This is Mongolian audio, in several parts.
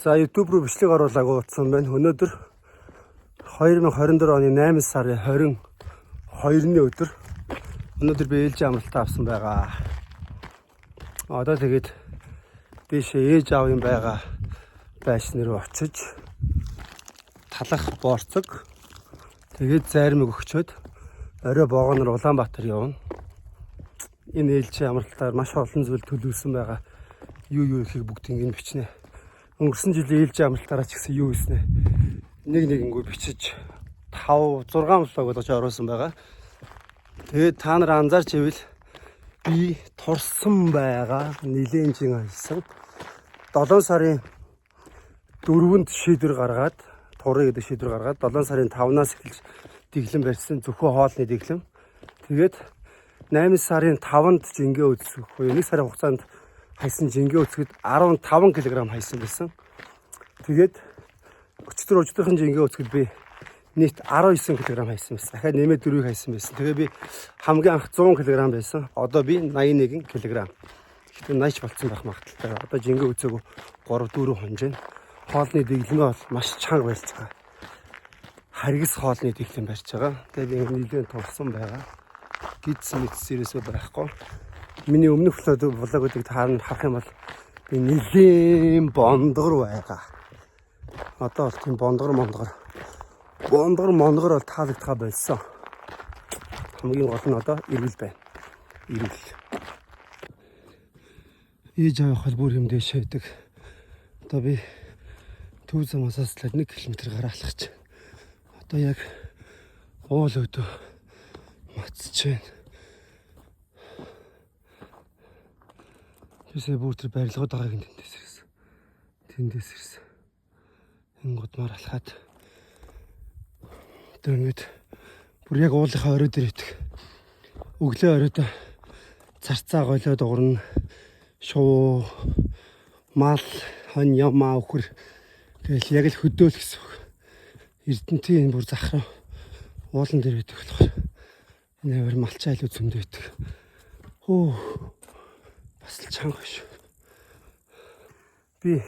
За, YouTube руу бичлэг оруулаагүй утсан байна. Өнөөдөр 2024 оны 8 сарын 22-ны өдөр. Өнөөдөр би ээлжийн амралтаа авсан байгаа. Одоо тэгээд дээшээ ээж аавын байгаа байшин руу очиж талах боорцог, тэгээд зайрмаг өгчөөд орой вагоноор Улаанбаатар явна. Энэ ээлжийн амралтаар маш олон зүйл төлөвлөсөн байгаа. Юу юу ихийг бүгдийг нь бичнэ. Өнгөрсөн жилийн ээлжийн амралтаараа ч гэсэн юу хийснэ нэг нэгэнгүй бичиж 5 6 vlog болгож оруулсан байгаа. Тэгээд та нар анзаарч ивэл би турсан байгаа. Нилээн жин ажилласан. 7 сарын 4-нд шийдвэр гаргаад, турыг гэдэг шийдвэр гаргаад 7 сарын 5-наас эхэлж дэглэм барьсан, зөвхөн хоолны дэглэм. Тэгээд 8 сарын 5-нд жингээ өдсөх буюу 1 сарын хугацаанд хайсан жингээ өдсөхөд 15 кг хайсан байсан. Тэгээд өчтөр өчтөрхөн жингээ өдсөхөд би нийт 19 кг хайсан байсан. Дахиад нэмээд 4-ийг хайсан байсан. Тэгээ би хамгийн анх 100 кг байсан. Одоо би 81 кг. Гэхдээ 80 ч болцсон байх магадлалтай. Одоо жингээ өцөөгөө 3 4 хонж байна. Хоолны дэглэмээ бол маш чанга барьж байгаа. Харгас хоолны дэглэм барьж байгаа. Тэгээ би нэлээд турсан байгаа. Гидс мэдс ерөөсөө байхгүй. Миний өмнөх vlog уудыг та нар харах юм бол би нэлээд бондгор байгаа. Одоо бол тийм бондгор мондгор. Бондгор мондгор бол таалагдхаа болсон. Хамгийн гол нь одоо эрүүл байна. Эрүүл. Ээж авах бол бүр юм дээшээ байдаг. Одоо би төв замаас л 1 км гараа алхаж. Одоо яг уул өдөө мацж байна. Тэсээ бүр тэр барилгууд байгааг нь тэндээс ирсэн. Тэндээс ирсэн. Энэ гудмаар алхаад одоо ингээд бүр яг уулынхаа орой дээр идэх. Өглөө оройдоо царцаа голиод уурна. Шуу, мал, хонь, ямаа, үхэр тэгэл яг л хөдөөл гэсэн үг. Эрдэнтийн энэ бүр зах руу уулан дээр байдаг болохоор энэ авир малчаа илүү зөндөө байдаг. Хөө, бас л чанга шүү. Би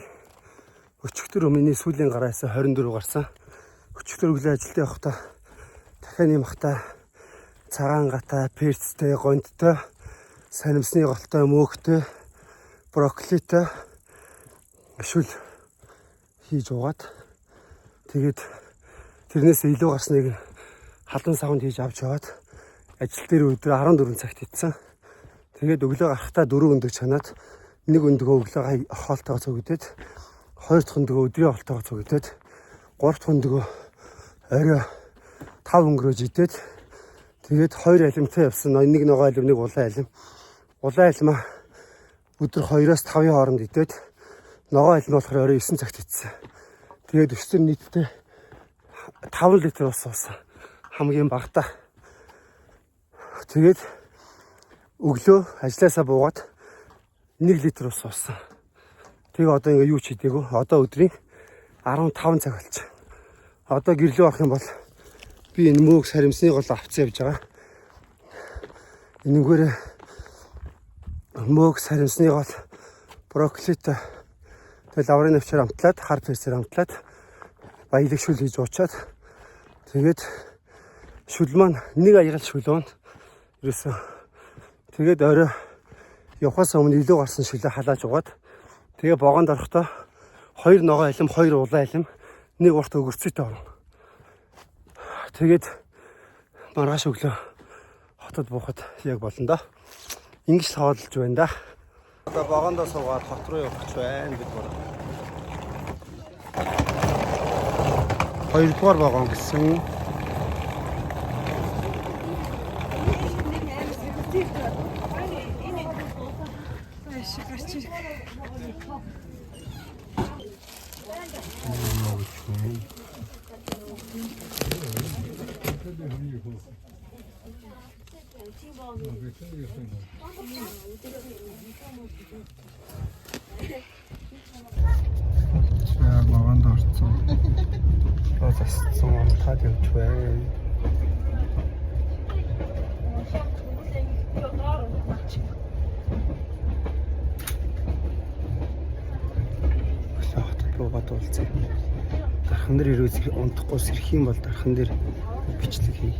өчигдөр миний сүүлийн гараасан 24 гарсан. Өчигдөр өглөө ажилдаа явахдаа дахианы махтай, цагаан гатай, перцтэй, гонттой, санамсны голтой, мөөгтэй, брокколитой шүл хийж уугаад, тэгээд тэрнээс илүү гарсныг халуун савнд хийж авч яваад ажил дээр өдөр 14 цагт идсэн. Тэгээд өглөө гарахдаа 4 өндөг чанаад, нэг өндөгөө өглөө хоолтойгоо цугдээд, хоёр дахь өндөгөө өдрийн хоолтойгоо цугдээд, гурав дахь өндөгөө орой 5 өнгөрөөж идээд, тэгээд хоёр алимтай явсан. Нэг ногоо алим, нэг улаан алим. Улаан алимаа өдөр 2-оос 5-ын хооронд идээд, ногоо алим болохоор орой 9 цагт идсэн. Тэгээд өчигдөр нийтдээ 5 литр ус уусан. Хамгийн багадаа. Тэгээд өглөө ажлаасаа буугаад 1 литр ус уусан. Тэгээ одоо ингээ юу ч хийдэггүй. Одоо өдрийн 15 цаг болчих. Одоо гэрлөө орох юм бол би энэ мөөг саримсны гол авцсан явж байгаа. Энэнгээр мөөг, саримсны гол, брокколитой, тэгэл лаврын навчаар амтлаад, хар перцээр амтлаад, баялаг шүл хийж уучаад, тэгээд шүл маань нэг аягаал шүл байна. Ерөөсөө тэгээд орой явхаас өмнө илүү гарсан шүлээ халааж угаад, тэгээ вагонд орохдоо хоёр ногоо алим, хоёр улаан алим, нэг урт өгөрцөйтэй орно. Тэгээд маргааш өглөө хотод буухад яг болно доо. Ингэж л хооллож байна да. Одоо вагондоо суугаад хот руу явах гэж байна бид гурав. Хоёрдугаар вагон гэсэн. Гарч ирэх. За, вагонд орцсон. Засцсан унтаад явж байна. Өглөө хотод. Буугаад уулзъя. Дархан дээр ирүүс унтахгүй сэрх юм бол дархан дээр бичлэг хий.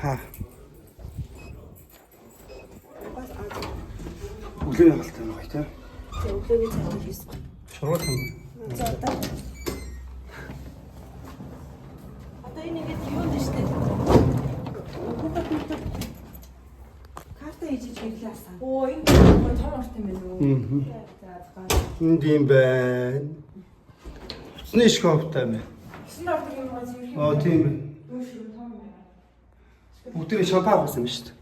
Ха. Өглөөний хоолтой юм гоё тийм. Өглөөний цай хийсэн. Шургуул юм. За одоо. Одоо энэ ингээд юунд штэ. Хүүхэд мэдээ карта хийж иж хэвлээ асан. Оо энэ том орт юм байна уу? Аа. За за. Энд юм байна. Утасны шкафтай юм байна. Өсөн ордог юм аа зэрэг. Аа тийм байна. Юу шиг том юм байна. Бүгдээрээ шампан авсан юм шүү дээ.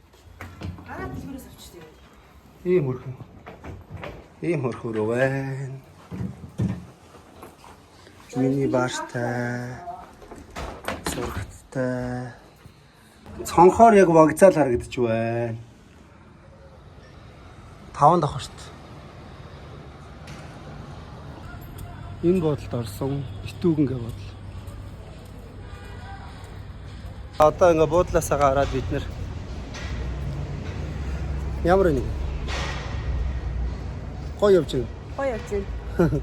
Гараа дэлгүүрээс авчихдээ. Ийм хөрхөн. Ийм хөрхөр байна. Миний бартай. Зурагтай. Цонхоор яг вокзал харагдаж байна. Таван давхарт. Энэ бодолд орсон битүүгэнгээ бодол. Одоо ингээ буудлаасаа гараад бид нэр ямар нэг гоё явж байна. Гоё явж байна.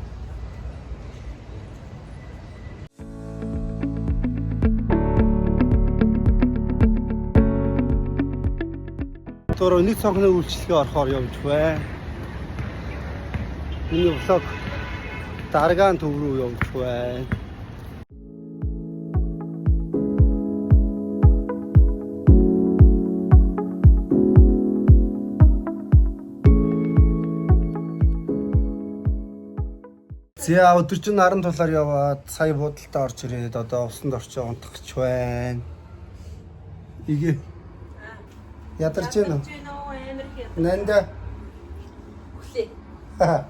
Дөрөв нэг цонхны үйлчлэгээ орохоор явж байна. Миний влог даргаан төв рүү явж байна. За өдөржин наран тулаар яваад сая буудалтаа орж ирээд одоо усанд орчоо унтах гэж байна. Игээ. Ядарч байна уу? Ядарч байна уу? Амар их ядарч. Нанда. Хүлээ.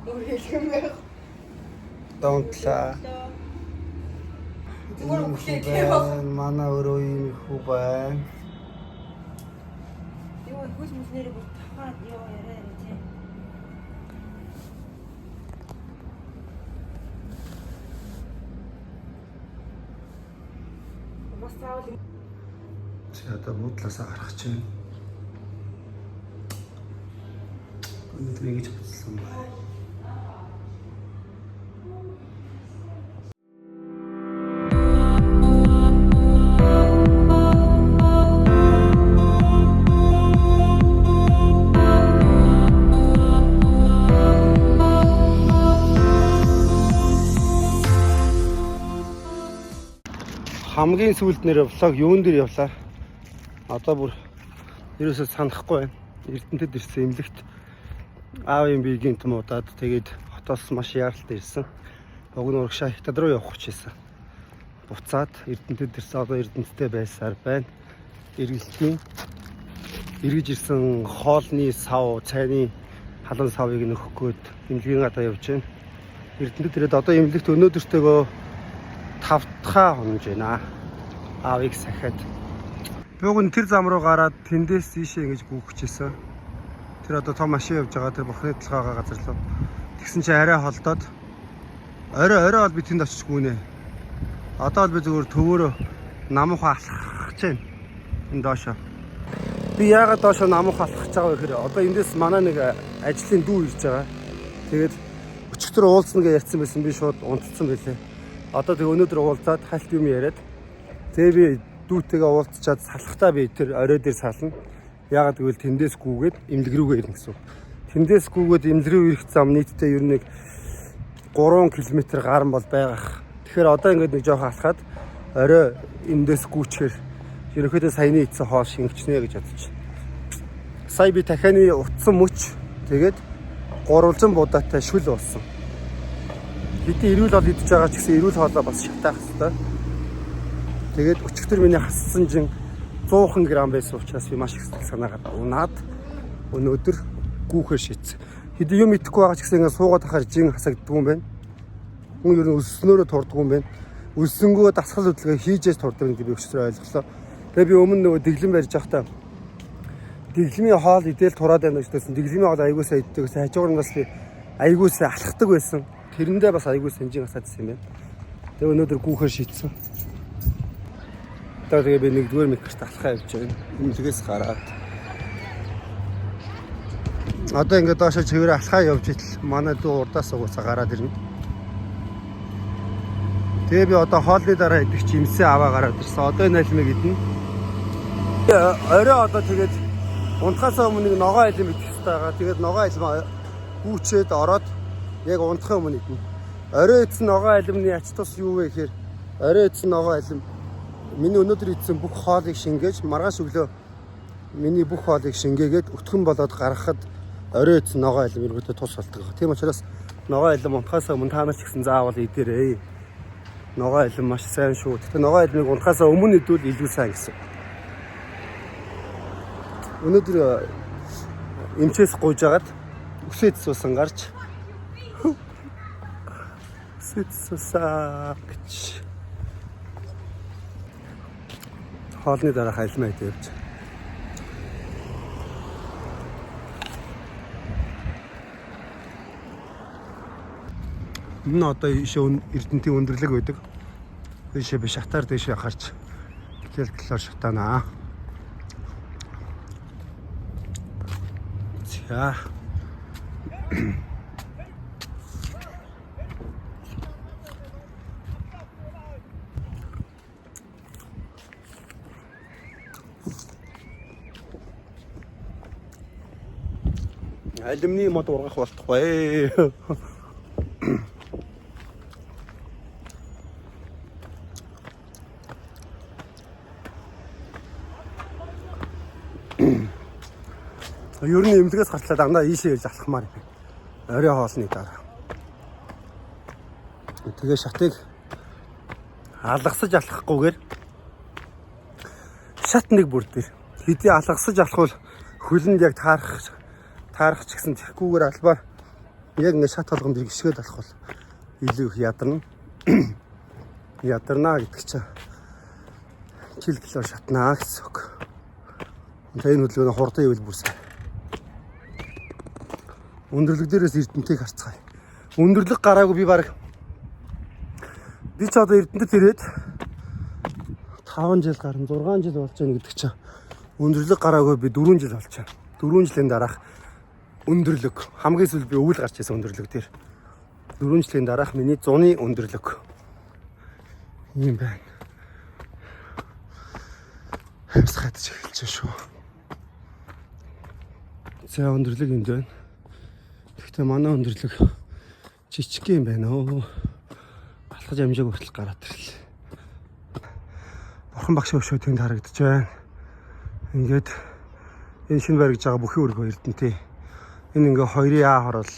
Өөр хэлэх юм байх. Донтлаа. Зүгээр Ийм үхлээ хүү гэх юм. байна. Манай өөрөө ийм их хүү байна. Юу хөл мөлнөрөө бүр тавхаад ёо яриа яриа тий. Бас заавал За одоо буудлаасаа гарах чинь. Өнөөдөр ингэж хуцлсан байна. Хамгийн сүүлд нэр влог юун дээр явлаа? Одоо бүр ерөөсөө санахгүй байна. Эрдэнэтэд ирсэн эмнэлэгт аавын бие гинт муудаад тэгээд хотоос маш яаралтай ирсэн. Богино урагшаа хятад руу явах гэж байсан. Буцаад Эрдэнэтэд ирсэн. Одоо Эрдэнэттэй байсаар байна. Эргэлтийн эргэж ирсэн хоолны сав, цайны халуун савыг нөхөх гээд эмнэлгийн гадаа явж байна. Эрдэнэтэд ирээд одоо эмнэлэгт өнөөдөртөөгөө 5 дахь хонож байна. Аавыг сахиад. Бууг нь тэр зам руу гараад тэндээс ийшээ ингэж гүйхчихсэн. Тэр одоо том машин явж байгаа тэр бурхны толгойгоо газар руу. Тэгсэн чинь арай холдоод орой орой бол би тэнд очиж гүнэ. Одоо бол би зүгээр төвөөрөө намуухан алхах гэж байна. Энэ доошо. Би яагаад доошо намуухан алхах гэж байгаа вэ гэхээр одоо эндээс манай нэг ажлын дүү ирж байгаа. Тэгээд өчигдөр уулзна гэж ярьсан байсан би шууд унтцсан байлээ. Одоо тэг өнөөдөр уулзаад хальт юм яриад тэгээ би дүүтэйгээ уулзчаад салхтаа би тэр орой дээр сална. Яагаад гэвэл тэндээс гүгээд эмнэлэг рүүгээ ирнэ гэсэн. Тэндээс гүгээд эмнэлэг рүү ирэх зам нийтдээ ер нь нэг 3 км гарan бол байгаах. Тэгэхээр одоо ингээд нэг жоохон алхаад орой эндээс гүйчээр ерөнхийдөө саяны идсэн хоол шингэчнэ гэж бодож байна. Сая би дахианы утсан мөч тэгээд гурвалжин будаатай шүл уусан. Хэдий эрүүл хоол идэж байгаа ч гэсэн эрүүл хоолоо бас шатаах хэрэгтэй. Тэгээд өчигдөр миний хассан жин 100 грамм байсан учраас би маш их сэтгэл санаагаар унаад өнөөдөр гүүхээр шийдсэн. Хэдий юм идэхгүй байгаа ч гэсэн ингээд суугаад ахаар жин хасагддгүй юм байна. Хүн ер нь өсснөөрөө турдгүй юм байна. Өссөнгөө дасгал хөдөлгөөн хийжээс турдаг гэдэг би өчигдөр ойлголоо. Тэгээ би өмнө нөгөө дэглэм барьж байхдаа дэглэмийн хоол идээл тураад байна гэж хэлсэн. Дэглэмийн хоол аягүй сайн иддэг гэсэн. Хажуугаар нь бас би аягүй сайн алхдаг байсан. Тэрэндээ бас аягүй сайн жин хасаадсан юм байна. Тэгээ өнөөдөр гүүхээр шийдсэн. Одоо тэгээ би нэгдүгээр микрт алхаа явж байна. Эмнэлгээс гараад. Одоо ингээд доошо чигээр алхаа явж итэл манай дүү урдаас угсаа гараад ирнэ. Тэгээ би одоо хоолны дараа идэх чимсээ аваа гараад ирсэн. Одоо энэ алимыг идэнэ. Орой одоо тэгээд унтахаас өмнө нэг ногоон алим идэх хэрэгтэй байгаа. Тэгээд ногоон алим гүүчээд ороод яг унтахын өмнө идэнэ. Орой идсэн ногоон алимны ач тус юу вэ гэхээр орой идсэн ногоон алим миний өнөөдөр идсэн бүх хоолыг шингээж маргааш өглөө миний бүх хоолыг шингээгээд өтгөн болоод гаргахад орой идсэн ногоон алим ерөөдөө тус болдог. Тийм учраас ногоон алим унтахаас өмнө та нар ч гэсэн заавал идээрэй. Ногоон алим маш сайн шүү. Гэхдээ ногоон алимыг унтахаас өмнө идвэл илүү сайн гэсэн. Өнөөдөр эмчээс гуйж агаад үсээд суусан гарч үсээд суусаа гэж хоолны дараа алимаа идэ явж. Энэ одоо ийшээ Эрдэнтийн өндөрлөг байдаг. Ийшээ би шатаар дэшээ харж хичээл талаар шатаанаа. За. Алимны мод ургах болтугай. Ер нь эмнэлгээс гартлаа дандаа ийшээ ирж алхмаар юм. Орой хоолны дараа. Тэгээ шатыг алгасаж алхахгүйгээр шат нэг бүр дээр хэдий алгасаж алхвал хөлөнд яг таарах ч гэсэн тэгэхгүйгээр албаар яг ингэ шат болгонд гიშгээд алхвал илүү их ядарна. Ядарна гэдэг чинь чил кило шатнаа гэсэн үг. Тэгээ энэ хөдөлгөөн хурдан ивэл бүр сайн. Өндөрлөг дээрээс Эрдэнтийг харцгаая. Өндөрлөг гараагүй би баг би ч одоо Эрдэнэт ирээд 5 жил гарan 6 жил болж байна гэдэг чинь өндөрлөг гараагүй би 4 жил болж байна. 4 жилийн дараах өндөрлөг хамгийн сүүл би өвөл гарч ирсэн өндөрлөг дээр 4 жилийн дараах миний зуны өндөрлөг юм байна. Хамсгадж эхэлж байна шүү. За өндөрлөг энд байна. Гэхдээ манай өндөрлөг жижиг юм байна өө. Алхаж амжааг хүртэл гараад ирлээ. Бурхан багш өшөө тэнд харагдаж байна. Ингээд энэ шинэ баригдж байгаа бүхий өргөө Эрдэнтээ. Энэ ингээ 2-ын А хороол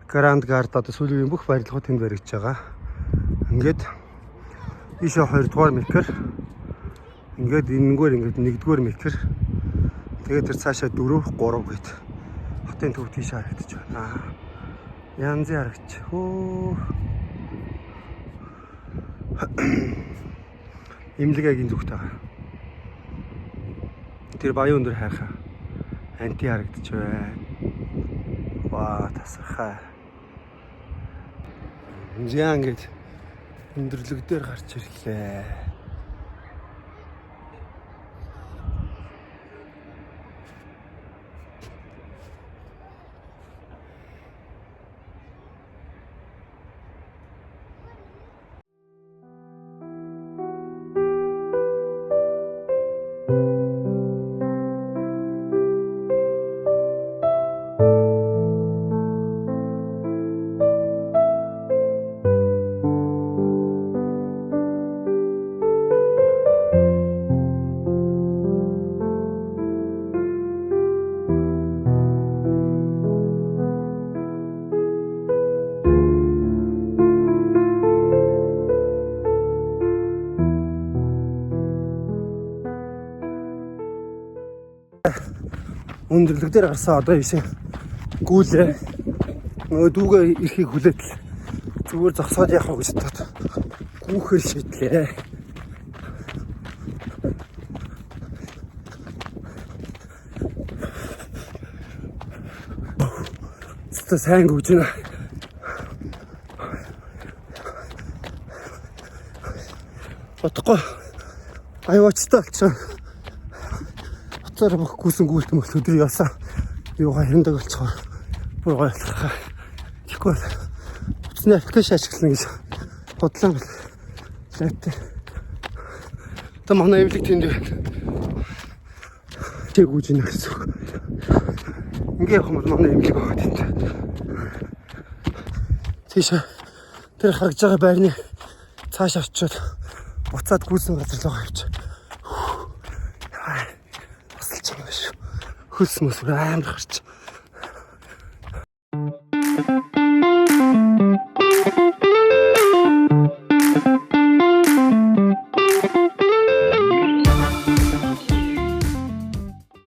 Grand Guard одоо сүүлийн бүх барилгууд тэнд баригдж байгаа. Ингээд ийшээ 2 дугаар микр. Ингээд энэнгээр ингээд 1 дугаар микр. Тэгээд тэр цаашаа 4 3 гэд хотын төв тийш харагдаж байна. Янзын харагч. Хөө. Имлэг агийн зүгт байгаа. Тэр баян өндөр хайрхан анти харагдаж байна. Ваа тасархай. Зян гэж өндөрлөг дээр гарч ирлээ. Өндөрлөг дээр гарсан одоо ийшээ гүйлээ. Нөгөө дүүгээ ирэхийг хүлээтэл зүгээр зогсоод явах уу гэж бодоод гүүхээр шийдлээ. Зөвхөн сайн гүйж байна. Бодохгүй аюултай болчихсон. Уцаар бүх гүйсэн гүйлт мөл өдөр явсан. Юугаа хяндаг болчихоор бүр гоё болохоо. Тэгэхгүй бол утасны аппликейшн ашиглана гэж бодлоо бил. Лайтай. Одоо манай эвлэг тэнд байна. Тэг гүйж ийнэ гэсэн үг. Ингээ явах юм бол манай эмнэлэг байгаа тэнд. Тийш тэр харагдж байгаа байрны цааш очиод буцаад гүйсэн газар руу явж. Тасалж байгаа шүү. Хөлс мөс амар гарч.